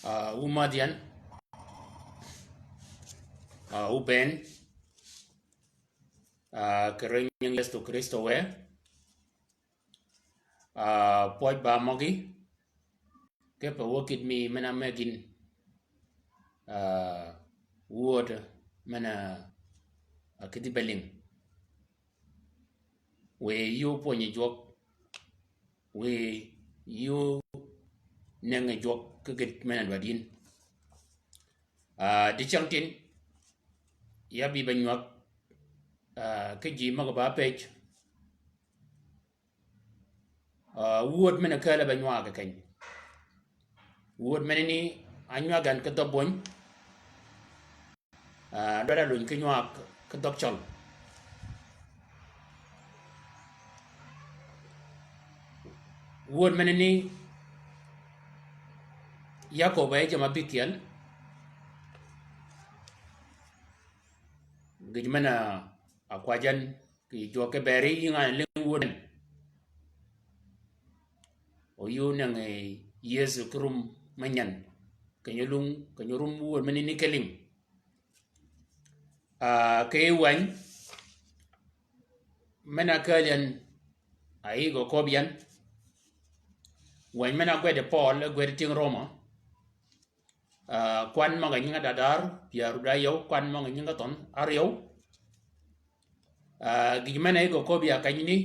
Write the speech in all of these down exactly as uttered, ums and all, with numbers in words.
Ah, wu madh yan. Ah, wu ben. Ah, kì ri nying Yëso Krïstø wë. Ah, pwøj ba møgí. Kipe wø kït mi men-a megin. Ah, wöd men-a, ah, kïdhi beling. Wiy yï ópwönyi jwøk, wiy yï ónëngi jwøk ki gït men-a dwaddi yïn. Ah, dicängtïn, ya bï ba nywag, ah, ki ji møg-a ba pëj. Ah, wöd men-a kääl-a ba nywag keny. Wöd menani ánywag yan ki dhø bwöny. Ah, dwaddi lunyi ki nywag ki dhøg cøl. Wöd menani ya köbbe yi jamm-a bïkyel. Gïj men-a kwajji yan kì jwøk ki beri yï ngan-a lïng wöd en. O yï ónëngi Yëso ki rum me nyän. Keny-a lung, keny-a rum wöd menani ki lïng. Ah, kì wäny men-a kääl yan, a yï gø köbbi yan. Wäny men-a gwed Pøøl, gwed tyëng Roma. Ah, kwan møg-a nyingi da dar, pyär da yøw, kwan møg-a nyingi thønh, aryøw. Ah, gïj men-a yï gø köbbi ya kenyani,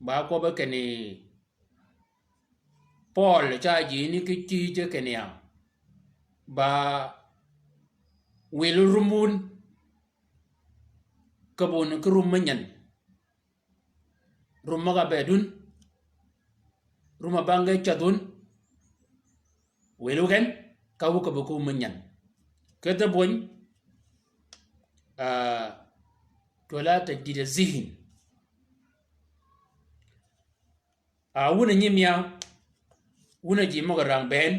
ba kwøbbi kinni Pøøl ca jini ki cïje kinni ya, ba wil rum wun, köbbi wun ki rum me nyän. Rum møg-a bëëd wun, rum-a bang ge cädh wun, wil wu gen, ka wu köbbi ki rum me nyän. Ki dhø bwöny, ah, twöla tajdid al-zihn. Ah, wun a nyiim ya, wun a ji møg-a rang bënn.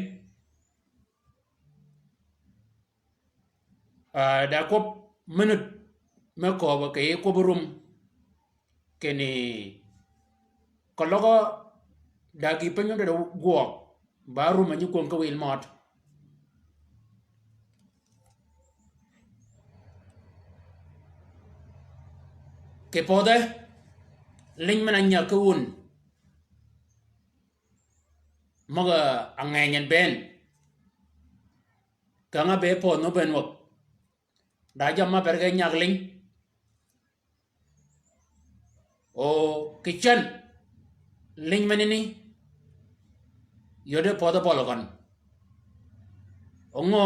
Ah, da kwøb me nud me kööbø kì yij kwøb rum. Kinni keløg da gï piny ódød gwøg, ba rum a nyi kwöng ki wil mød. Kì pödhe, liny men-a nyag ki wun. Møg-a ngeny en bënn. Kang-a be pödh nø bënn wäg. Da jammì ma ber ge nyag liny. O kì cen, liny menani, yode pödhe bøl gøn. O ngø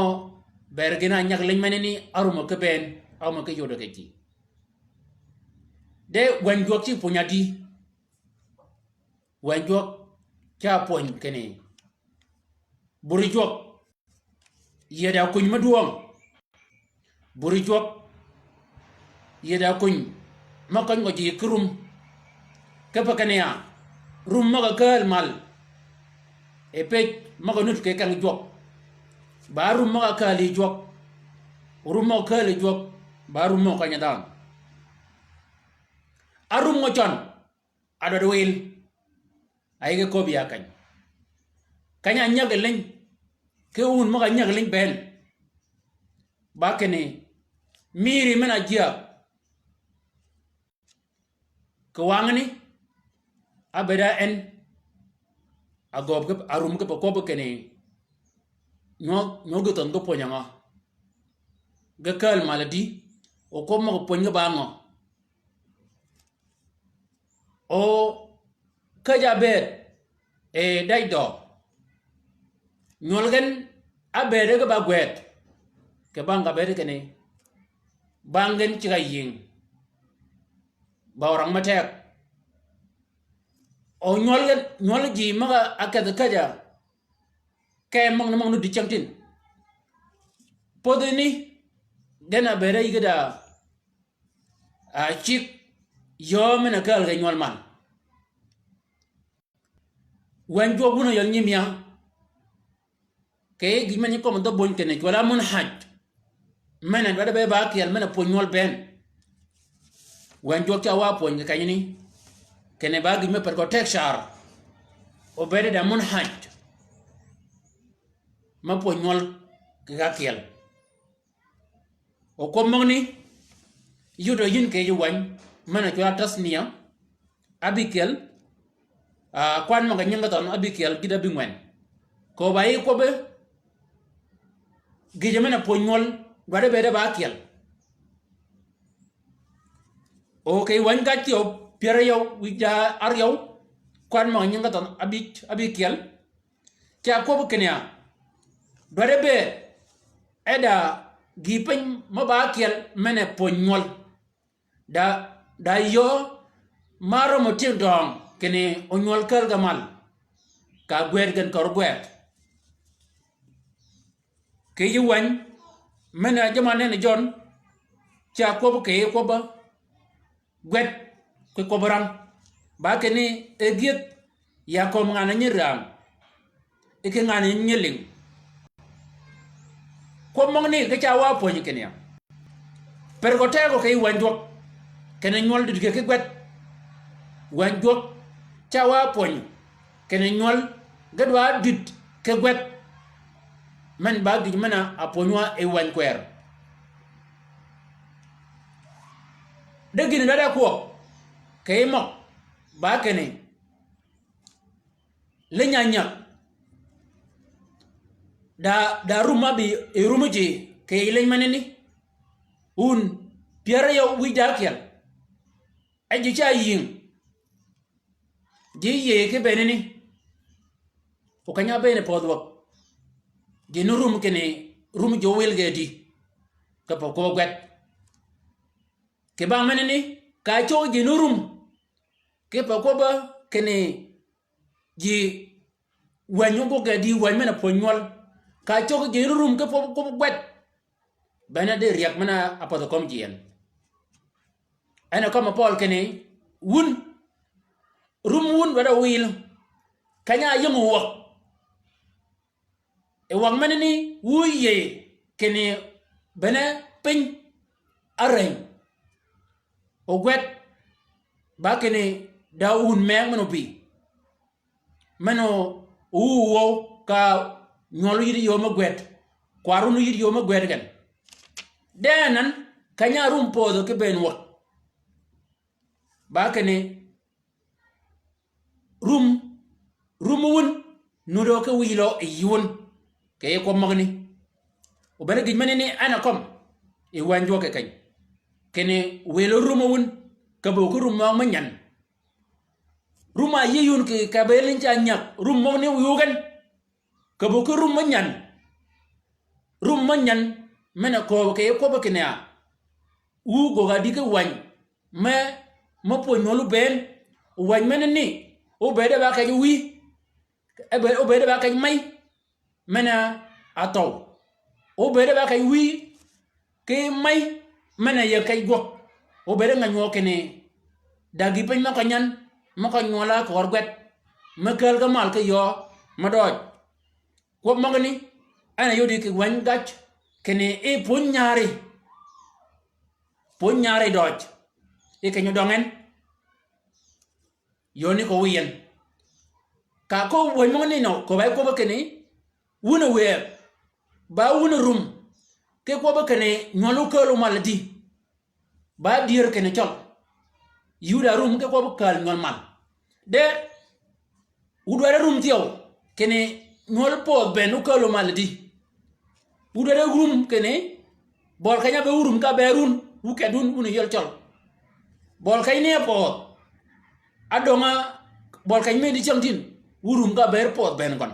ber gïn-a nyag liny menani, arumø ki bënn, arumø ki yode kì ji. De wänyi jwøk ci pwöny adi. Wänyi jwøk ca pwöny kinni buri jwøk yie da kuny me dwøng. Buri jwøk yie da kuny me køny gø ji ki rum. Kipe kinni ya, rum møg-a kääl mal. E pëj møg-a nud kì keng jwøk. Ba rum møg-a kääl yi jwøk. Rum møg-a kääl yi jwøk. Ba rum møg-a køny dhanhø. Arum ngø cøn. Adwaddi wil, a yï ge köbbi ya keny. Keny-a nyäg liny, ki wun møg-a nyäg liny bënn. Ba kinni, mïïri men-a jyääg. Kì wangani, ábëëd a en, a gööb ki, arum kipe kwøbbi kinni, nywø, nywø gï thønh ge pwöny-a ngø. Ge kääl mal adi, o kwøb møg-a pwöny ge ba ngø. O käjj-a bëëd, e daj dø. Nywøl gen ábëëd ge ba gwed. Kì bang ka bëëd kinni. Bang gen ceg-a yïng. Ba orang me teg. O nywøl gen, nywøl ji møg-a kedhi käjj-a. Ke møgani møg-a nud dicängtïn. Pödhani, gen a bëëd a yïg da, a cigg, yöö men-a kääl ge nywøl man. Wänyi jwøk wun a yøl nyiim ya. Kì gïj men-a nyi kömi dhø bwöny kinni, cwøl-a munhaj. Men-a dwaddi be ba kyel men-a pwöny nywøl bënn. Wänyi jwøk ca wa pwöny kì kenyani. Kinni ba gïj me per gø teg car. O bëëd da munhaj. me pwöny nywøl kì ga ákyel. O kwøb møgani, yudø yïn kì yij wäny, men-a cwøl-a Tasnia, ábïkyel, a, kwan møg-a nyingi thønh ábïkyel gït ábïngwen. Kööb-a yi kwøbbi, gïjø men-a pwöny nywøl, dwaddi bëëd e ba ákyel. O kì yij wäny gaj thyew pyär áryew, wïj da áryew, kwan møg-a nyingi thønh ábï, ábïkyel. Ca kwøb kinni ya, dwaddi bëëd, e da gïï piny mø ba ákyel men-a pwöny nywøl. Da, da yöö, ma röm-a tyëng døng, kinni onywøl kääl ga mal. Ka gwed gen kör gwed. Kì yij wäny, men-a jamm-a nenni Jøn, ca kwøb kì yij kwøbb-a, gwed, kì kwøbb-a rang. Ba kinni e gyëdh, ya kömi ngan-a nyi rang. E ki ngan-a nyi lïng. Kwøb møgani ki ca wa pwönyi kinni ya. Per gø tegø kì yij wäny jwøk. Kinni nywøl dïdge ki gwed. Wäny jwøk, ca wa pwönyi. Kinni nywøl, ge dwaddi dïd ki gwed. Men ba gïj men-a pwöny wa yi wäny kwër. De gïn-a dwaddi kwøb, kì yij møg, ba kinni. Liny-a nyäg. Da, da rum ábï, yi rum ji, kì yij liny menani. Wun, pyär áryew wïj da ákyel. E ji ca yïng. Ji yïëy ki bëënani. O keny-a bëën pödh wäg. Ji ni rum kinni, rum ji ówil ge di. Kipe kwøb gwed. Kì bang menani, ka cög ji ni rum. Kipe kwøb kinni, ji wäny ógwøg ge di wäny men-a pwöny nywøl. Ka cög ji ni rum kipe kwøb gwed. Bene di ryäg men-a pädhi kömi ji en. En a kømmi Pøøl kinni, wun, rum wun dwaddi wil, keny-a áyïng wäg. E wäg menani wu yïëy kinni bene piny árëny. O gwed, ba kinni da wun mëng men-a óbï. Men-a ówu wøw ka nywøl yïddi yöö me gwed. Kwar wun yïddi yöö me gwed gen. De anan, keny-a rum pödhø ki bëën wäg. Ba kinni, rum, rum wun, nudø ki wïlø yi wun, kì yij kwøb møgani. O bene gïj menani en a kømmi, yi wäny jwøk kì keny. Kinni wïlø rum wun, ka bø ki rum møg me nyan. Rum-a yïëy wun kì, ka bëëd liny ca nyäg, rum møgani wïy gen. Ka bø ki rum me nyan. Rum me nyan, men-a kööb kì yij kwøb kinni ya. Wu gøg-a di ki wäny, me, me pwöny nywøl óbëën, wäny menani, óbëëd e ba kej wïy, e bëëd, óbëëd e ba kej mey, men-a áthøw. Óbëëd e ba kej wïy, ki mey, men-a yie kej gwøg. Óbëëd e ngäny wø kinni, da gïï piny mø kø nyan, mø kø nywøl-a kör gwed, me kääl ge mal ki yöö, me døøj. Kwøb møgani, en a yodi kì wäny gaj, kinni e pwöny nyari. Pwöny nyari døøj. E keny-a ódøng en. Yöö ni ko wiy en. Ka ko wäny møgani nø, ko ba kwøb kinni, wun a wëëg. Ba wun a rum. Ki kwøb kinni, nywøl ókääl mal di. Ba dyër kinni cøl. Yud a rum ki kwøb kääl nywøl mal. De, wu dwaddi rum thyew, kinni nywøl pödh bënn ókääl mal di. Wu dwaddi rum kinni, bøl keny-a be wu rum ka bëër wun, wu ked wun, wun yel cøl. Bøl keny ni a pödh. Adøng-a, bøl keny mi di cäng tin, wu rum ka bëër pödh bënn gøn.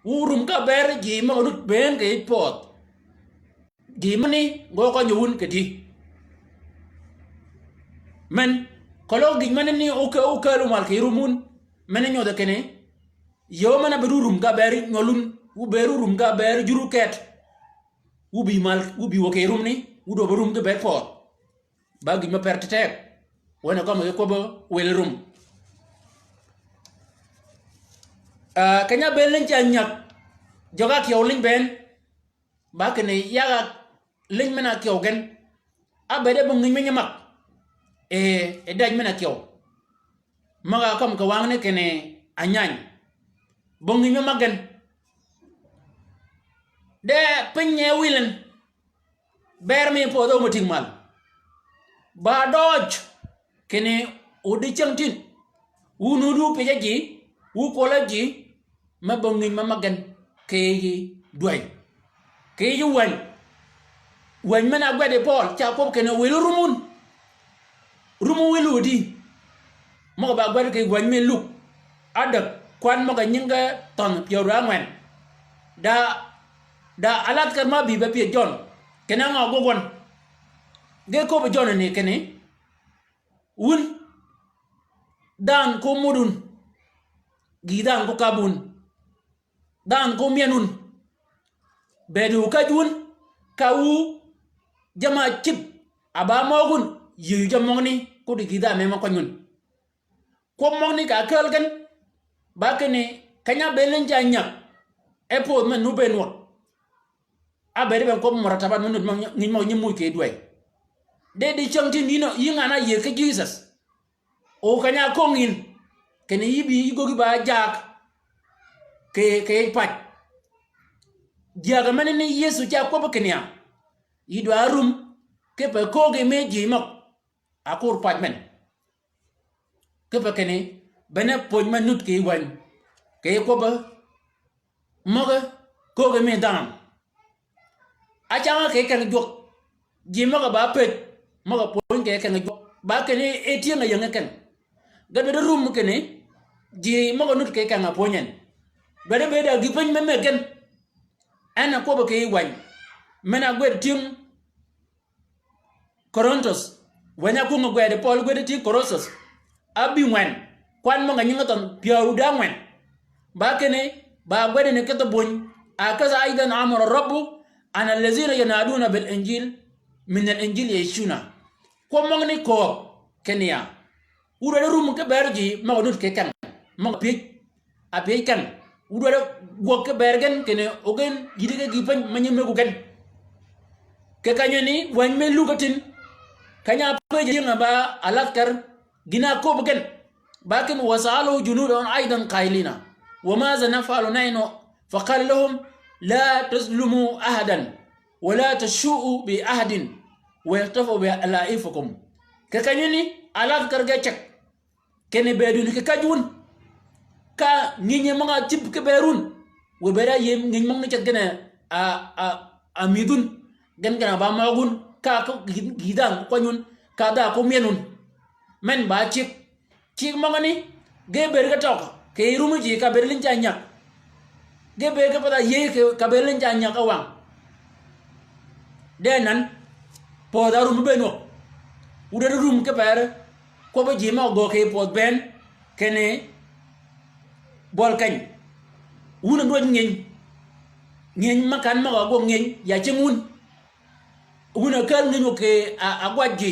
Wu rum ka bëër ji møg-a nud bënn kì yij pödh. Ji mani, gø køny wun kì di. Men, keløg gïj menani ókä-, ókääl mal kì rum wun. Men nyodhe kinni, yöö men-a bed wu rum ka bëër nywøl wun, wu bëër wu rum ka bëër jur wu ked. Wu bï mal, wu bï wø kì rum ni, wu dwøb rum ki bëër pödh. Ba gïj me per teteg. Wen a kømmi ki kwøb wël rum. Ah, keny-a bëëd liny ca nyäg. Jøg-a kyew liny bënn. Ba kinni yag-a liny men-a kyew gen. Ábëëd e bong ngïj me nyi mag. E, e däj men-a kyew. Møg-a kømmi kì wang ni kinni anyany. Bong ngïj me mag gen. De piny e wil en. Ber mi pödhø me ting mal. Ba døøj kinni odi cyängtïn. Wun wun wu pije ji, wu kwølle ji, me bong ngïny ma møgen, kì yij dwäny. Kì yij wäny. Wäny men-a gwed yi Pøøl, ca kwøb kinni wil rum wun. Rum wun wil odi. Møg-a ba gwed kì wäny mi Luk. Ádäg, kwan møg-a nyinge thønh pyär ángwen. Da, da alathker ma bï be pyëj Jøn. Kinni ngø gwøg wøn. Ge köbbi Jøn ni kinni. Wun. Dhanhø ko mud wun. Gïï dhanhø ko kab wun. Dhanhø ko myën wun. Bëëd wu käj wun. Ka wu jamm-a cïb. A ba møg wun. Yïëyu jammì møgani. Ko di gïï dhanhø me ma kwany wun. Kwøb møgani ka ákääl gen. Ba kinni keny-a bëëd liny ca nyäg. E pödh men nu bëën wøg. Ábëëd ben kwøb muratabat me nud møg-, ngïny møg-a nyi muuj kì dwäny. De di cyängtïn yïn, yï ngan-a áyiëëdh ki Jisøs. O keny-a áköng yïn. Kinni yï bï yï göggi ba jaag. Kì, kì yij pac. Jagø menani Yëso ca kwøbbi kinni ya. Yï dwaar rum. Kipe köögi mi ji møg. Akur pac men. Kipe kinni, bene pwöny me nud kì wäny. Kì kwøbbe, møge, kööge mi dhanhø. Acangø kì keng jwøk. Ji møg-a ba pëj, møg-a pwöny kì keng jwøk. Ba kinni, e tyëng-a ying keng. Ge dwaddi rum kinni, ji møg-a nud kì keng-a pwöny en. Dwaddi bëëd a gï piny me mëggi gen. En a kwøbbe kì wäny. Men-a gwed tyëng Korinthus, wänyi-a kwöngi gwed Pøøl gwed ti Korinthus, ábïngwen, kwan møg-a nyingi thønh pyär wun da ángwen. Ba kinni, ba gwed ni kedhi buny, a kedhi aidan amara Rabbu, an allazina yanaduna bil injil, min al injil ya'ishuna. Kwøb møgani kööb, kinni ya. Wu dwaddi rum ki ber ji, møg-a nud ki keng, møg-a pyëj, a pyëj keng. Wu dwaddi gwøg ki ber gen kinni ogen yïddi ki gï piny me nyi mëggu gen. Kì kenyani wäny me Luk átïn. Keny-a ápëjji tyëng-a ba alathker gïn-a áköbbi gen. Ba kinni wa sa'alahu junudun aidan qailina. Wa madha naf'alu nahnu? Fa qala lahum la tazlimu ahadan. Wa la tashuu bi ahadin. Wa ihtafau bi alaifikum. Kì kenyani alathker ge ceg. Kinni bëëd wun kì käj wun. Ka ngïnyi møg-a cïb ki bëër wun. Wë bëëd a yïëy ngïny møgani ceth gen a, a, a mïdh wun. Gen gen a ba møg wun. Ka, ka gï, gï dhanhø kwany wun. Ka dhanhø ko myën wun. Men ba cïg. Cïg møgani. Ge bëëd ge tøg. Kì yij rum ji ka bëëd liny ca nyäg. Ge bëëd ge path a yïëy kì ka bëëd liny ca nyäg áwang. De nan. Pödh a rum bënn wøg. Wu dwaddi rum ki per. Kwøbbi ji møg-a göög kì pödh bënn, kinni bwøl keny. Wun a dwäj ngïny. Ngïny me kan møg-a ágwøg ngïny, ya cing wun. Wun a kääl ngïny wøg kì a, agwaj ji.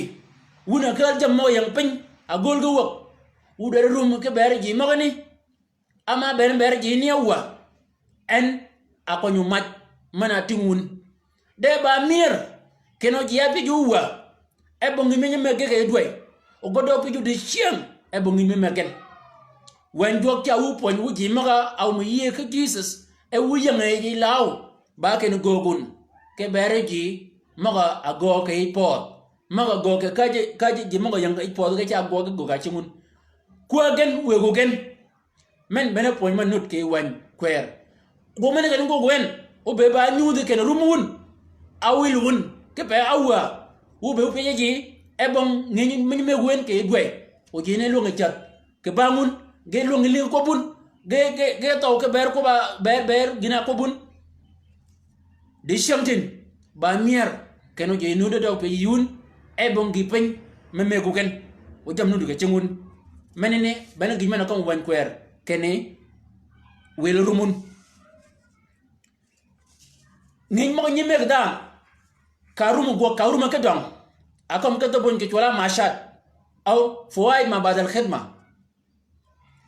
Wun a kääl jammì møg-a ying piny, agöl ge wøg. Wu dwaddi rum ki ber ji møgani. Ama bënn ber ji ni áwäà. En a kwønyu mac men-a áting wun. De ba myër, kinni o ji ápyëj wu wäà. E bong ngïny me nyi mëggi kì dwäy. O gø dø pyëj wu dicyäng, e bong ngïny me mëggi gen. Wänyi jwøk ca wu pwönyi wu ji møg-a áwumi yïëy ki Jisøs, e wu ying yi ji law, ba kinni göög wun. Ki ber ji, møg-a ágöög kì yij pödh. Møg-a göög kì käjji, käjji ji møg-a ying kì yij pödh ge ca gwøg ge göög a cing wun. Kwäg gen, wëggu gen. Men bene pwöny me nud kì wänyi kwër. Gwøg men gen gwøg wen, o be ba nyudhi kinni rum wun. Áwil wun, kipe áwäà. Wu be wu pyëj ji, e bong ngïny me nyi mëggu wen kì dwäy. O ji ni lwøngi cädh. Kì bang wun, ge lwøngi lïngi kwøb wun. Ge, ge, ge thøw ki ber kwøb a, ber, ber, gïn-a kwøb wun. Dicyängtïn, ba myër, kinni o ji ni dø dø pyëj yï wun, e bong gï piny, me mëggu gen, o jammì nudd kì cing wun. Menani, bene gïn men-a kømmi wänyi kwër, kinni, wil rum wun. Ngïny møg-a nyi mëggi dhanhø, ka rum gwøg, ka rum ki døng. A kømmi ki dhø buny kì cwøll-a mashat, aw, fawaid ma ba'dal khidma.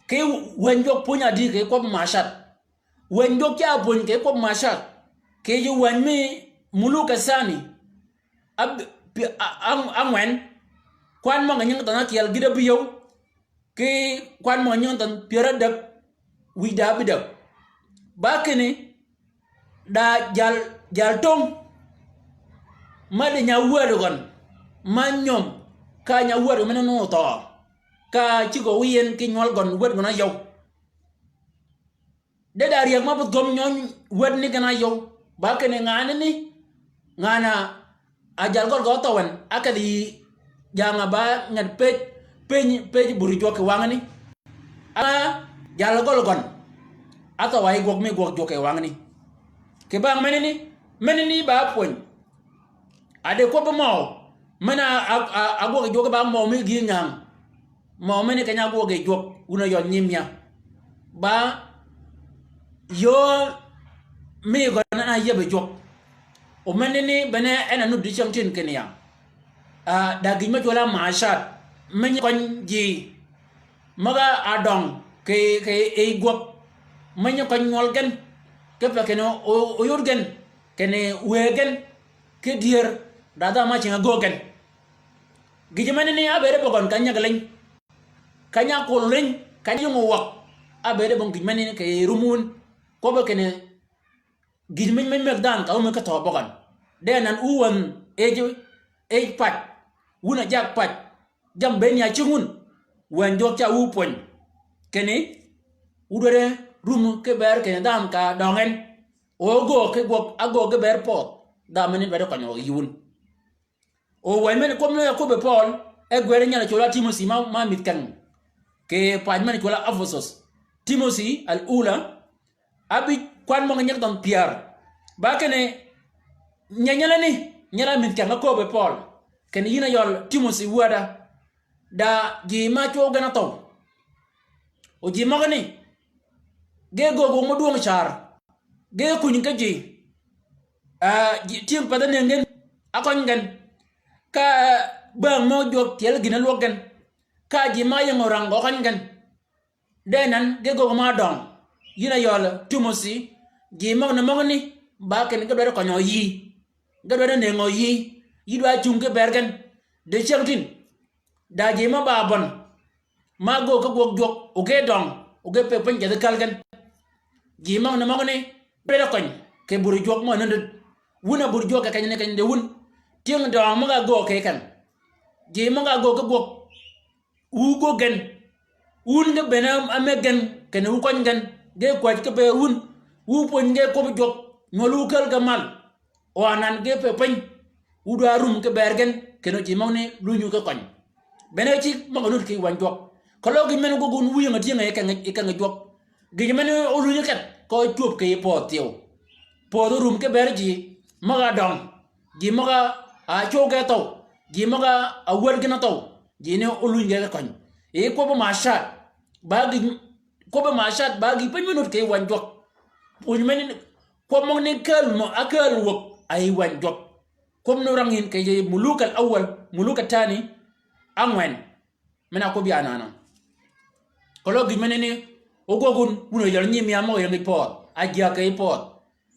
Ki wänyi jwøk pwönyi a di kì kwøb mashat. Wänyi jwøk ca pwönyi kì kwøb mashat. Kì yij wänyi mi muluk a sani. Ab-, pi-, a-, a-, ángwen. Kwan møg-a nyingi thønh ákyel gït ábïyøw. Ki kwan møg-a nyingi thønh pyär ádäg. Wij da ábïdäg. Ba kinni. Da jal, jal töng. Ma di nya wäd gøn. Ma nyöm. Ka nya wäd gøn men ni óthøø. Ka cigø wïyen ki nywøl gøn wäd gøn áyøw. De da ryäg ma bi gøm nyøn wäd ni gen áyøw. Ba kinni ngan ni. Ngan a, a jal gøl gø thøw en. Ákedhi janga ba nget pëj, pëj, pëj buri jwøk kì wangani. A jal gøl gøn. Áthøw a yi gwøg mi gwøg jwøk kì wangani. Kì bang menani, menani ba pwöny. A de kwøbbi møw. Men a, a, a, a gwøg jwøk ba møw mi gï ngang. Mø meni keny-a ágwøg yi jwøk, wun a yøl nyimïa. Ba, yöö mi gøn en a yeb yi jwøk. O meni ni bene en a nud dicängtïn kinni ya. A, da gïj me cwøl-a macat. Me nyi køny ji. Møg-a døng kì, kì yi gwøg. Me nyi køny nywøl gen. Kipe kinni o, o yod gen. Kinni wëë gen. Ki dyër. Da dha ma cingi ágöög gen. Gïj meni ni ábëëde bøgøn ka nyäg liny. Ka nya kul liny, ka nya yïngø wäg. Ábëëde bong gïj meni kì rum wun. Kwøbbe kinni gïj meny meny mëgg dhanhø ka wumi ki thøø bøgøn. De nan u wänhø ej, ej pac. Wun a jag pac. Jammì bënn ya cing wun. Wänyi jwøk ca wu pwöny. Kinni, wu dwaddi rum ki bër kinni dhanhø ka døng en. O ágöög ki gwøg, ágöög ki bër pödh. Dhanhø meni dwaddi kønyi yï wun. O wänyi men kwøb ni ya kwøbbi Pøøl, e gwëre nyal cwøl-a Timothi ma, ma mïdh keng. Kì pac men cwøl-a Ephesus. Timothi al-ula, ábïj kwan møg-a nyäg dhønh pyär. Ba kinni, nyanyalani, nyal-a mïdh keng a kwøbbi Pøøl. Kinni yïn a yøl Timothi wäda. Da ji ma cwøw gen áthøw. O ji møgani, ge göög wøg mø dwøng car. Ge kuny ki ji. A, ji, tyëng path ánëng gen, ákøny gen. Ka bäng mø jwøk tyel gïn álwøg gen. Ka ji ma ying orang gø køny gen. De nan, ge göög ma døng. Yïn a yøl Timothi, ji møgani møgani, ba kinni ge dwaddi kønyø yï. Ge dwaddi nëngø yï. Yï dwaddi cung ki bër gen. Dicängtïn. Da ji ma ba bøn. Ma ágöög ki gwøg jwøk, o ge døng, o ge pëgg piny jadhi käl gen. Ji møgani møgani, dwaddi køny, kì buri jwøk mø nundud. Wun a buri jwøk kì keny ni keny di wun. Tyëng døng møg-a ágöög kì keny. Ji møg-a ágöög ki gwøg. Wu gwøg gen. Wun ge bënn-a ámëgg gen, kinni wu køny gen. Ge kwäj ki bër wun. Wu pwöny ge kwøbbi jwøk. Nywøl wu käl ge mal. O anan ge pëgg piny. Wu dwaddi rum ki bër gen, kinni ji møgani lunyu ki køny. Bene cigg møg-a nud kì wänyi jwøk. Keløg gïj men gwøg wun wu ying-a tyëng-a yi keng, yi keng jwøk. Gïj men ólunyi keth, ka ócwöb kì yi pödh thyew. Pödh órum ki bër ji, møg-a døng. Ji møg-a, a, cwøw ge áthøw. Ji møg-a, a, wäd gen áthøw. Ji ni ólunyi ge ki køny. Yi kwøbbi macat. Ba gïj, kwøbbi macat, ba gïj piny me nud kì wänyi jwøk. Pwöny meni, kwøb møgani käl mø, ákäl wäg, a yi wänyi jwøk. Kwøb ni orang yïn kì yij Muluk al-awwal, Muluk al-thani, ángwen. Men a kwøb ya nanø. Keløg gïj meneni, o gwøg wun, wun a yal nyimïa møg-a ying yi pödh, a jyäg kì yi pödh.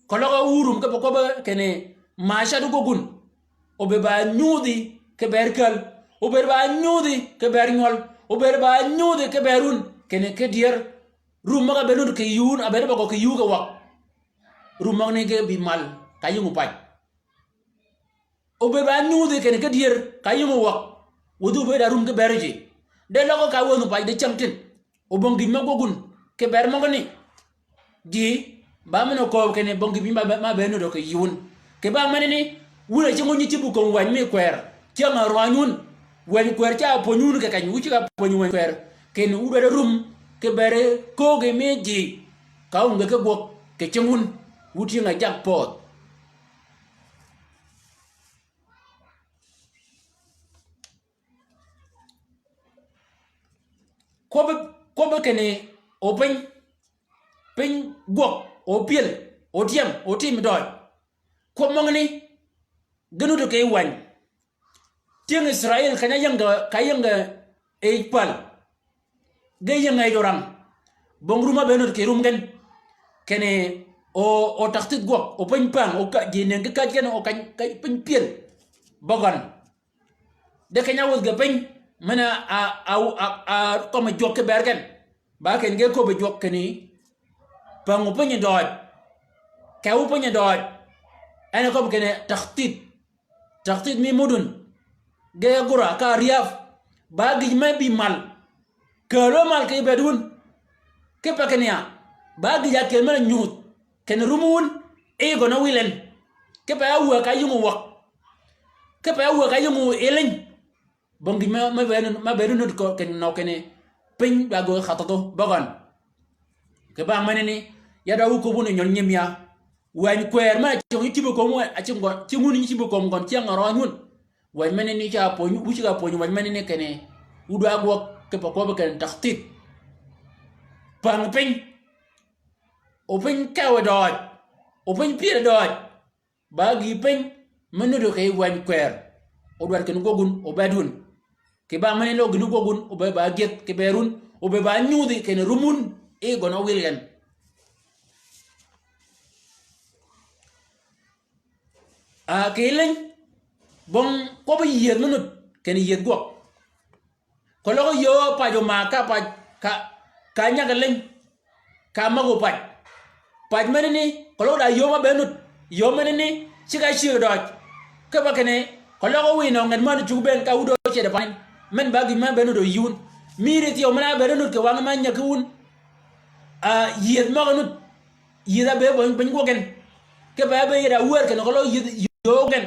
Keløg a wurum kipe kwøbbe kinni, macat o gwøg wun. O bëëd ba nyudhi ki bër käl. O bëëd ba nyudhi ki bër nywøl. O bëëd ba nyudhi ki bër wun. Kinni ki dyër. Rum møg-a be nud kì yï wun, a bëëd bøgø kì yï wun kì wäg. Rum møgani ge bï mal, ka yïngu pac. O bëëd ba nyudhi kinni ki dyër, ka yïngu wäg. Wudhu bëëd a rum ki bër ji. De løg ka wänhu pac dicängtïn. O bong gïj me gwøg wun, ki bër møgani. Ji, ba men okööb kinni bong gïj mi ba, ma be nuddø kì yï wun. Kì bang menani, wun a cing wun nyi cïb kömi wänyi mi kwër. Cyäng a rwany wun. Wänyi kwër ca pwönyi wun kì keny, wu ceg-a pwönyi wänyi kwër. Kinni wu dwaddi rum, ki bër köögi mi ji. Ka wun ge ki gwøg, kì cing wun. Wu tyëng-a jag pödh. Kwøbbi, kwøbbi kinni, o piny, piny gwøg, o pyël, o tyëm, o tim døøj. Kwøb møgani, ge nuti kì wänyi. Tyëng Israil keny-a ying-a, ka ying-a yij päl. Ge ying-a yij orang. Bong rum a be nuti kì rum gen. Kinni o, o taktïdh gwøg, o piny päng, o ka, ji nëng ki käj gen, o keny, keny piny pyël. Bøgøn. De keny-a wuth ge piny, men-a, a, a, a, a, kømmi jwøk ki bër gen. Ba kinni ge köbbi jwøk kinni. Päng o piny døøj. Kì wu piny døøj. En a köbbi kinni taktid. Taktid mi mudun. Ge gura ka aryäb. Ba gïj me bï mal. Kääl-a mal kì bëëd wun. Kipe kinni ya. Ba gïj a kyel men-a nyudh. Kinni rum wun. I gøn-a wil en. Kipe a wä ka yïngu wäg. Kipe a wä ka yïngu iliny. Bong gïj me, me bëëd, me bëëd nud kö kinni nø kinni piny dwa göög kathadhu bøgøn. Kì bang menani, ya dwa wu köbbi wun nyon nyim ya. Wäny kwër men-a cong nyi cïb kömi, a cïng gøn, cïng wun nyi cïb kömi gøn, cïng a røny wun. Wäny menani ca pwöny, wu ceg-a pwöny wäny menani kinni, wu dwa gwøg kipe kwøbbi kinni taktid. Päng piny. O piny kewe døøj. O piny pyër døøj. Ba gïï piny, me nuti kì wäny kwër, odwaddi kinni gwøg wun, obëëd wun. Kì bang menani lo gïni gwøg wun, obëëd ba gyëdh, kì bëëd wun, obëëd ba nyudhi kinni rum wun, i gøn-a wil gen. A, kì liny, bong kwøbbi yïëth me nud, kinni yïëth gwøg. Keløg yöö pac omaa ka pac ka, ka nyag liny. Ka mäggu pac. Pac menani, keløg da yöö ma be nud. Yöö menani, ceg-a cyëg døøj. Kipe kinni, keløg wiy nø nget männ cuggi bënn ka wun døøj cede panin. Men ba gïj ma be nud oyï wun. Mïri thyew men-a be nud kì wang ma nyag ki wun. A, yïëth møg-a nud. Yïëth a bëëd bong, bong gwøg gen. Kipe a bëëd yïëth a wär kinni keløg yïëth yöö gen.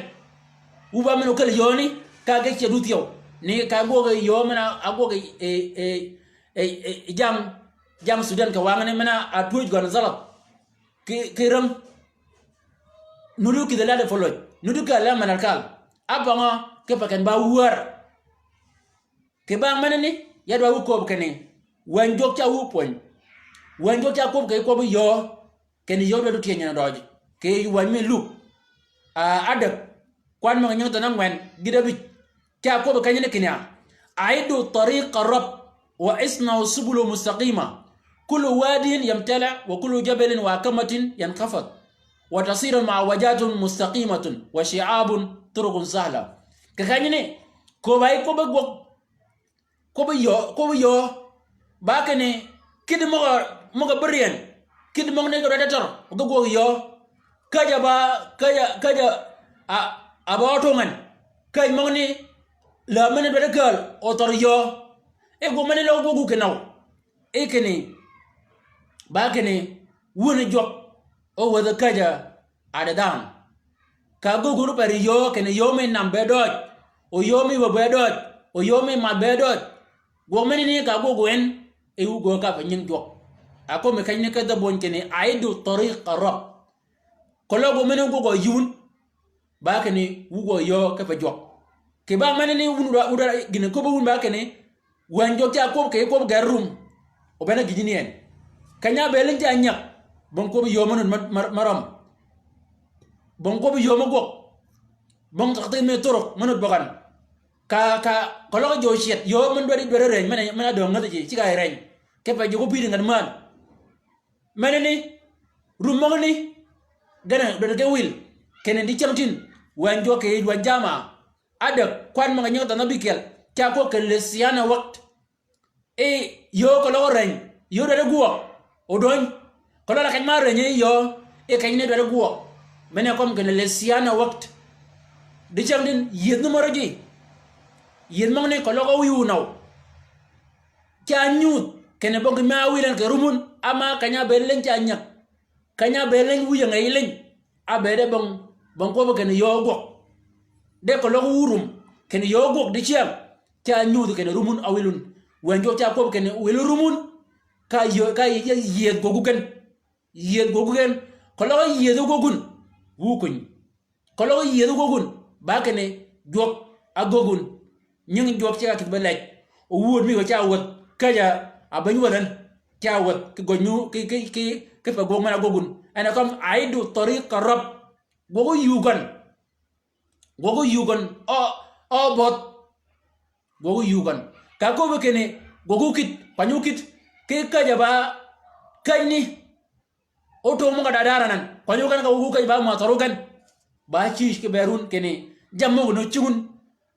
Wu ba men okel yööni, ka ge ced wu thyew. Ni ka gwøg yöö men-a gwøg e, e, e, e, e, jang, jang Sudan kì wangani men-a twöj gøn zalath. Kì, kì räng. Nuti kïdhi lade pölöj. Nuti kïdhi lade men-a kal. Abøngø kipe kinni ba wär. Kì bang menani, ya dwa wu köbbi kinni, wäny jwøk ca wu pwöny. Wäny jwøk ca kwøb kì kwøbbi yöö, kinni yöö dwaddi tyëny en døøj. Kì wäny mi Luk. A, ádäg, kwan møg-a nyingi thon ángwen, gït ábïj. Ca kwøbbi kenyani kinni ya. Aiddu tariqa Rab, wa isnau subulu mustaqima. Kullu wadin yamtali, wa kullu jabalin wa akamatin yankhafid. Wa tasiru mu'awajatun mustaqimatun, wa shi'abun turuqun sahla. Kì kenyani, köbbi a yi kwøbbi gwøg, kwøbbi yöö, kwøbbi yöö. Ba kinni, kïddi møg-a, møg-a bï ryeny. Kïddi møgani ge dwaddi tør, ge gwøg yöö. Käjj-a ba, käjj-a, käjj-a, a, a ba ótong en. Käjj møgani, lääm men-a dwaddi kääl, otør yöö. E gwøg men-a løg gwøg wu kinni nøw. E kinni, ba kinni, wun jwøk, o wädhi käjj-a, a di dhanhø. Ka göggi wun per yöö, kinni yöö mi nam be døøj, o yöö mi wä be døøj, o yöö mi math be døøj. Gwøg menani ka gwøg wen, e wu göög ka pe nying jwøk. A kömi kenyani ke dhø bwöny kinni, aiddu tariqa Rab. Keløg gwøg menani gwøg yï wun, ba kinni wu gwøg yöö kipe jwøk. Kì bang menani wun wudar, wudar gïn-a köbbi wun ba kinni, wäny jwøk ca kwøb kì kwøb gër rum. O bene gïjini en. Keny-a be liny ca nyag. Bong kwøbbi yöö me nud ma, ma, ma røm. Bong kwøbbi yöö me gwøg. Bong taktid mi turuk me nud bøgøn. Ka, ka, keløg jwøk cyed, yöö men dwaddi, dwaddi reny, men, men-a döng ngäthi ji, ceg-a reny. Kipe jwøk opïr nget männ. Menani, rum møgani, gen-a dwaddi ge wil, kinni dicängtïn, wäny jwøk kì wäny jamaa. Ádäg, kwan møg-a nyingi thon ábïkyel, ca kwøb kinni lil siyana waqt. E, yöö keløg oreny, yöö dwaddi gwøg, odöny. Keløg la keny ma reny yöö, e kenyani dwaddi gwøg. Men-a kømmi kinni lil siyana waqt. Dicängtïn, yïëth ni møri ji. Yïëth møgani keløg ówïy wu nøw. Ca nyudh, kinni bong gï ma áwïl en kì rum wun, ama keny-a be liny ca nyag. Keny-a be liny wïj ngey liny. Ábëëd e bong, bong kwøbbi kinni yöö gwøg. De keløg wu rum, kinni yöö gwøg dicäng. Ca nyudh kinni rum wun áwïl wun. Wäny jwøk ca kwøbbi kinni wïl rum wun. Ka yöö, ka yï, yï, yïëth gwøg wu gen. Yïëth gwøg wu gen. Keløg yïëth gwøg wun. Wu kuny. Keløg yïëdh gwøg wun, ba kinni jwøk a gwøg wun. Nying jwøk ceg-a kïdhi be lej. O wuud mi gø ca wädh, käjj-a beny wädh en, ca wädh, kì gøny mi, kì, kì, kì, kì pe gwøg men-a gwøg wun. En a kømmi aiddu tariqa Rab. Gwøg óyuu gøn. Gwøg óyuu gøn. Ø, ø bødh. Gwøg óyuu gøn. Ka köbbi kinni, gwøg ókït, kwany ókït. Kì käjj-a ba, käjjni. Ótong møg-a da daranan, kwany ogen ka wø gu käjj ba mø thøru gen. Ba cïj kì bër wun kinni, jammì møg-a nø cïng wun.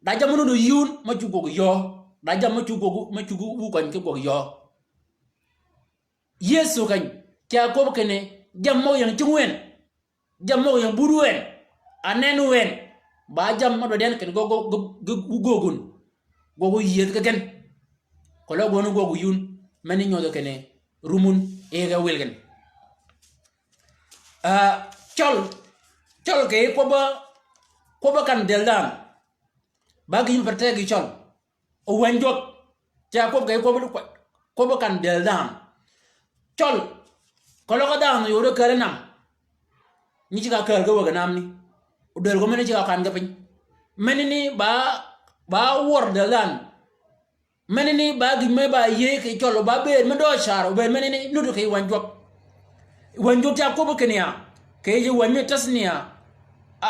Da jammì møg-a nø yï wun, mø cuggi gwøg yöö. Da jammì mø cuggi gwøg, mø cuggi wu kwany kì gwøg yöö. Yëso keny, ca kwøb kinni, jammì møg-a ying cïng wun. Jammì møg-a ying budu wen, a nenni wen, ba jammì mø dwaddi yan kinni gø, gø, gø, gø, gø gun. Gwøg óyiedh ki gen. Keløg wøn gwøg óyun. Meni nyodhi kinni rum wun e ge wil gen. Ah, cøl, cøl kì yij kwøbbi, kwøbbi kan dël dhanhø. Ba gïn per tegø cøl. O wänyi jwøk. Ca kwøb kì yij kwøbbi, kwøbbi kan dël dhanhø. Cøl, keløg dhanhø yod di kääl nam. Nyi ceg-a kääl ki wäg-a namni. O dël gø meni ceg-a kan ki piny. Meni ni ba, ba wør dël dhanhø. Meni ni ba gïn me ba yïëy kì cøl o ba bëëd me døøj car o bëëd meni ni nuti kì yij wänyi jwøk. Wänyi jwøk ca kwøbbi kinni ya, kì yij wänyi mi Tathnia, a,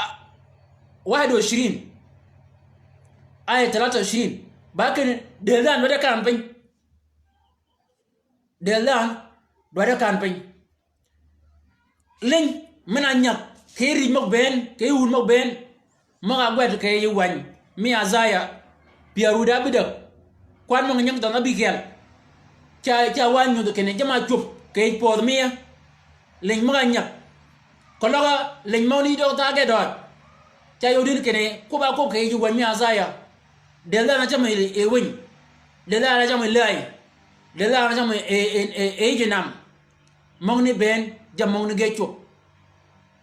wahid wa ishrin. Aya talata wa ishrin. Ba kinni dël dhanhø dwaddi kan piny. Dël dhanhø dwaddi kan piny. Liny men-a nyäg, kì yij rij møg bënn, kì yij wun møg bënn, møg-a gwed kì yij wänyi, mi Isaiah, pyär wïdá ábïdäg, kwan møg-a nyingi thønh ábïkyel. Ca, ca wa nyudhi kinni jamm-a cwöb, kì yij pödhi miye. Liny møg-a nyäg. Keløg liny møgani døg thaa ge døøj. Ca yod yïn kinni, kwøbb-a kwøb kì yij wänyi mi Isaiah. Dël dhanhø ácämi yi, yi winy. Dël dhanhø ácämi yi läy. Dël dhanhø ácämi yi, yi, yi, yi, yi yij nam. Møgani bënn, jammì møgani ge cwöb.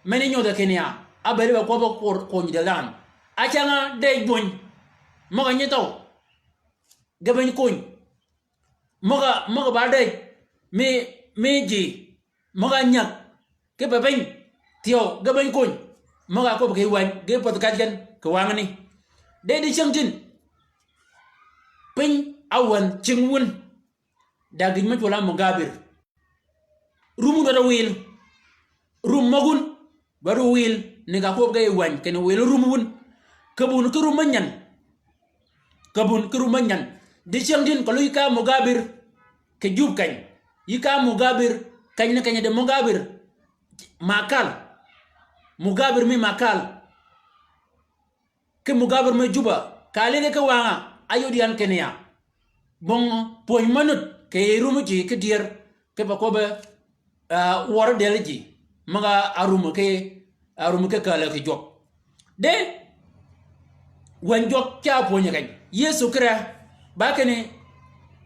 Meni nyodhi kinni ya, ábëëd be kwøbbi kur, kony dël dhanhø. Ácäng-a dëj böny. Møg-a nyi thøw. Ge beny kony. Møg-a, møg-a ba dëj. Mi, mi ji. Møg-a nyäg. Kipe piny. Thyew, ge beny kony. Møg-a kwøb kì yij wänyi, ge pädh käj gen, kì wangani. De dicyängtïn. Piny, áwänhi cing wun. Da gïn me cwøl-a mugabir. Rum wun dwaddi wil. Rum møg wun dwaddi wil. Ni ka kwøb ge yij wänyi kinni wil rum wun. Käbbi wun ki rum me nyän. Käbbi wun ki rum me nyän. Dicyängtïn keløg yï ka mugabir. Kì Jub keny. Yï ka mugabir. Keny ni keny di mugabir. Makal. Mugabir mi Makal. Ki mugabir me Juba, ka lidhi ki wangø, áyod yan kinni ya. Bong pwöny me nud, kì yij rum ji ki dyër, kipe kwøbbi, ah, wør dël ji, møg-a árum ki, árum ki kääl kì jwøk. De, wänyi jwøk ca pwönyi keny. Yëso kire, ba kinni,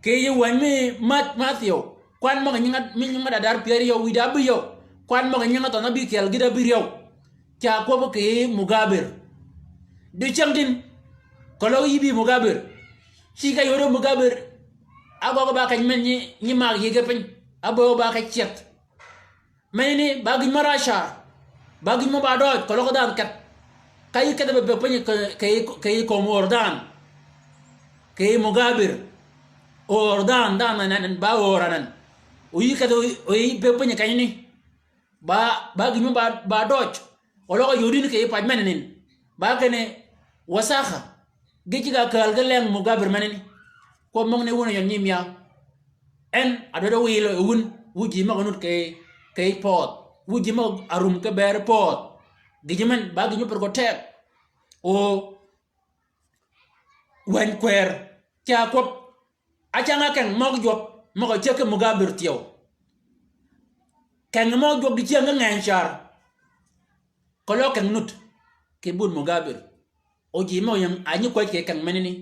kì yij wänyi mi Mat-, Mathyew, kwan møg-a nyingi, mi nyingi da dar pyär yøw, wïdá ábïyøw, kwan møg-a nyingi thønh ábïkyel, gïd ábïryøw. Ca kwøbbi kì yij mugabir. Dicyängtïn, keløg yï bï mugabir. Ci ka yode mugabir, ágøggi ba käj men nyi, nyi mag yïge piny. Ábëëdø ba käj cyädh. Meni ni, ba gïn me racar. Ba gïn me ba døøj, keløg dhanhø kedh. Ka yï kedh be, be piny kì, kì, kì yij kömi öör dhanhø. Kì yij mugabir. Öör dhanhø, dhanhø anan, ba öör anan. O yï kedh, o yï be piny kenyani. Ba, ba gïn me ba, ba døøj. Oløg yod yïn kì yij pac menani. Ba kinni wasakha. Ge ceg-a kääl ki leng mugabir menani. Kwøb møgani wun a yøn nyimïa. En a dwaddi wil wun, wu ji møg-a nud kì, kì pöödh. Wu ji møg-a rum ki bëëd pöödh. Gïj men, ba gïj me per gø teg. O wänyi kwër. Ca kwøb. Ácäng-a keng møg jwøk, møg-a cäg ki mugabir thyew. Keng møg jwøk dicyäng ki ngeny car. Keløg keng nud. Kì bun mugabir. O ji møg-a ying a nyi kwäj kì keng menani.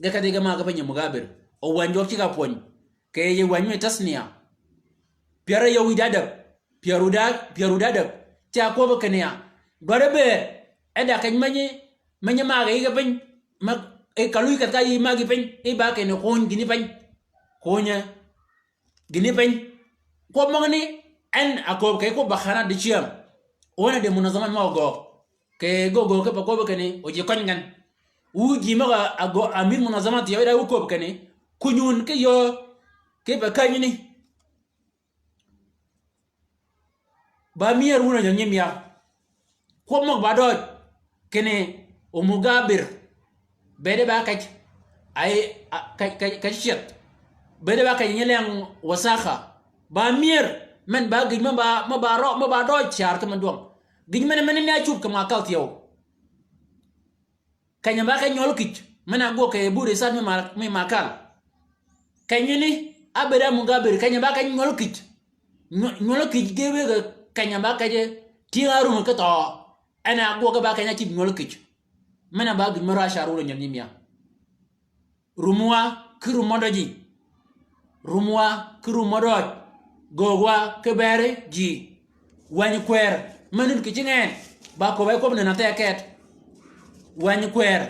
Ge kedhi ge mag ge piny mugabir. O wänyi jwøk ceg-a pwöny. Kì yij wänyi mi Tathnia. Pyär yøw wïdá ádäg. Pyär wïdá, pyär wïdá ádäg. Ca kwøbbi kinni ya. Dwaddi bëëd. E da keny menyi, menyi mag yïge piny. Mag, e ka luy kedh ka yï mag yï piny. E ba kinni kony gïni piny. Kony gïni piny. Kwøb møgani, en a kööb kì kwøb bakana dicyäng. O en a di munazamat møg-a göög. Kì göög göög kipe kwøbbi kinni, o ji køny gen. Wu ji møg-a, a göög, amir munazamat thyew, e da wu kööb kinni. Kuny wun ki yöö, kipe känyani. Ba myër wun a jø nyimïa. Kwøb møg ba døøj. Kinni o mugabir. Bëëde ba kej. Ay, a, kej, kej, kej cyädh. Bëëde ba kej nyi leng wasakha. Ba myër. Men ba gïj me ba, me ba rø, me ba døøj car ki men dwøng. Gïj men, men ni a cub kì Makal thyew. Keny-a ba keny nywøl kïj, men-a ágwøg kì bur Isat mi Ma-, mi Makal. Kenyani, ábëëd a mugabir, keny-a ba keny nywøl kïj. Nywø-, nywøl kïj ge wëgg-a keny-a ba keny Tyëng-a árum ki thøø, en a ágwøg ki ba keny-a ácïb nywøl kïc. Men-a ba gïn me rwac ca rur nyel nyimïa. Rumwa ki rum mø døji. Rumwa ki rum mø døj. Göögwa ki beri ji. Wänyi kwër me nud kì cinge en, ba köbb-a yi kwøbbi nënn-a thyeekeet. Wänyi kwër,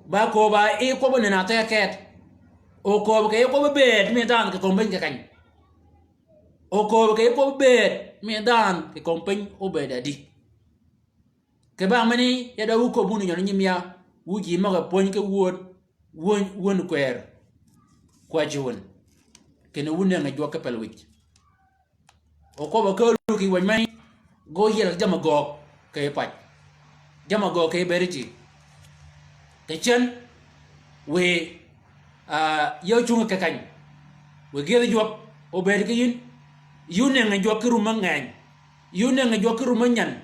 ba köbb-a yi kwøbbi nënn-a thyeekeet. Okööb kì yi kwøbbi bëëd mi dhanhø kì kömi piny kì keny. Okööb kì yi kwøbbi bëëd mi dhanhø kì kömi piny óbëëd adi. Kì bang meni ya dø wu köbbi wun nyøn nyimïa, wu ji møg-a pwönyi ki wun, wun, wun kwër. Kwäjji wun. Kinni wu nëngi jwøk ki pel wïj. Okwøbb-a kääl wu kì wäny meni, ge óyiel jammì göög kì pac. Jammì göög kì bëëd ji. Kì cen, wiy, ah, ya ócungi kì keny. Wiy gyëdhi jwøk, óbëëd ki yïn. Yï ónëngi jwøk ki rum mø ngeny. Yï ónëngi jwøk ki rum mø nyan.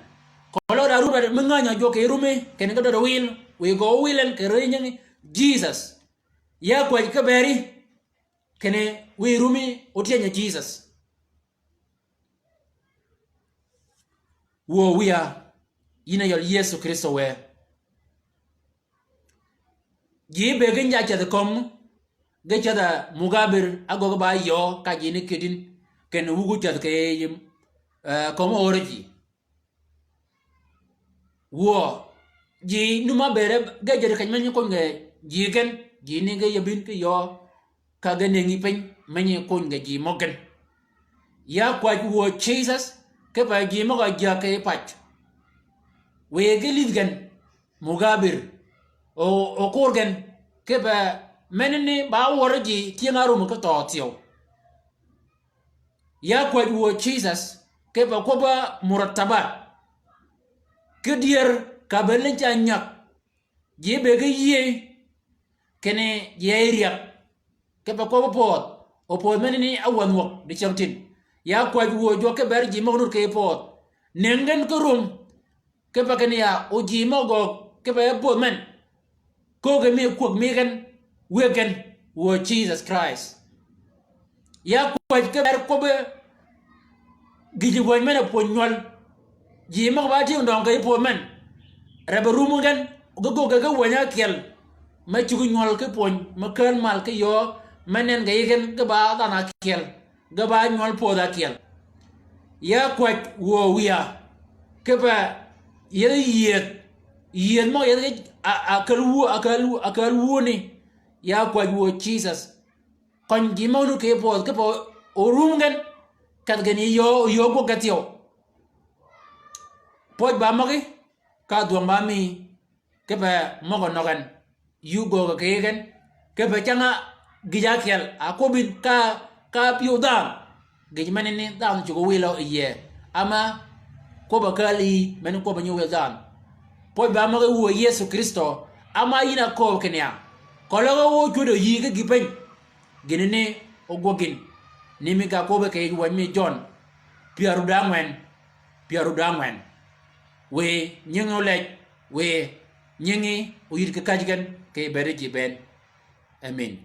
Keløg da rud mi ngänyø jwøk kì rumi, kinni ge død wil, wiy gø ówil en kì ri nyingi Jisøs. Ya kwäj ki beri, kinni wiy rumi ótyenyi Jisøs. Wuö wiya, yïn a yøl Yëso Krïstø wë. Ji be gïn ja ceth kömi, ge ceth-a mugabir, ágöggi ba yöö ka ji ni kïdïn, kinni wuggi ceth kì yïm, eh, kömi ör ji. Wuö, ji num-a bëëde ge jedi keny me nyi kony ge ji gen, ji ni ge yabïn ki yöö, ka ge nëngi piny me nyi kony ge ji møg gen. Ya kwäj wuö Jisøs, kipe ji møg-a jyäg kì pac. Wiy ge lïdh gen, mugabir, o, okur gen, kipe menani ba wør ji tyëng-a árum ki thøø thyew. Ya kwäj wuö Jisøs, kipe kwøbb-a muratabat. Ki dyër ka be liny ca nyäg. Ji be ki yïëy, kinni ji yi ryäg. Kipe kwøbbi pöödh, opöödh menani áwänhwøg dicängtïn. Ya kwäj wuö jwøk ki beri ji møg-a nud kì pöödh. Nëng gen ki rum, kipe kinni ya o ji mø göög, kipe yi pöödh men. Köög gen mi kwäg mi gen, wëggi gen, wuö Jisøs Krist. Ya kwäj ki beri kwøbbi gïjì wäny men-a pwöny nywøl. Ji møg-a ba tyëng døng kì pöödh men. Rebbi rum gen, ge göggi ge wäny ákyel. Me cuggi nywøl ki pwöny, me kääl mal ki yöö, me nengi gen ge ba dhanhø ákyel. Ge ba nywøl pöödh ákyel. Ya kwäj wuö wiya. Kipe yethi yïëth. Yïëth møg-a yethi a, a kääl wu, a kääl wu, a kääl wuni. Ya kwäj wuö Jisøs. Køny ji møg-a nud kì pöödh, kipe o, orum gen. Kedh gen yi yöö, yöö gwøg gen thyew. Pwøj ba møgí, ka dhwøng ba mi. Kipe møg-a nøggi en, yï ógöög kì gen, kipe cäng-a gïj ákyel, a kwøbbin ka, ka pyëw dhanhø, gïj menani dhanhø cuggi wïlø yie, ama kwøbb-a kääl yï, men kwøbb-a nyi wïl dhanhø. Pwøj ba møgí wuö Yëso Krïstø, ama yïn a kööb kinni ya, keløg a ócwödø yï ki gï piny, gïnani ógwøg gïn, ni mi ka kwøbbi kì yij wäny mi Jøn, pyär ruddø ángwen, pyär ruddø ángwen. Wiy nyingi ólej, wiy nyingi óyïd ki käjji gen, kì bëëdi ji bënn. Amen.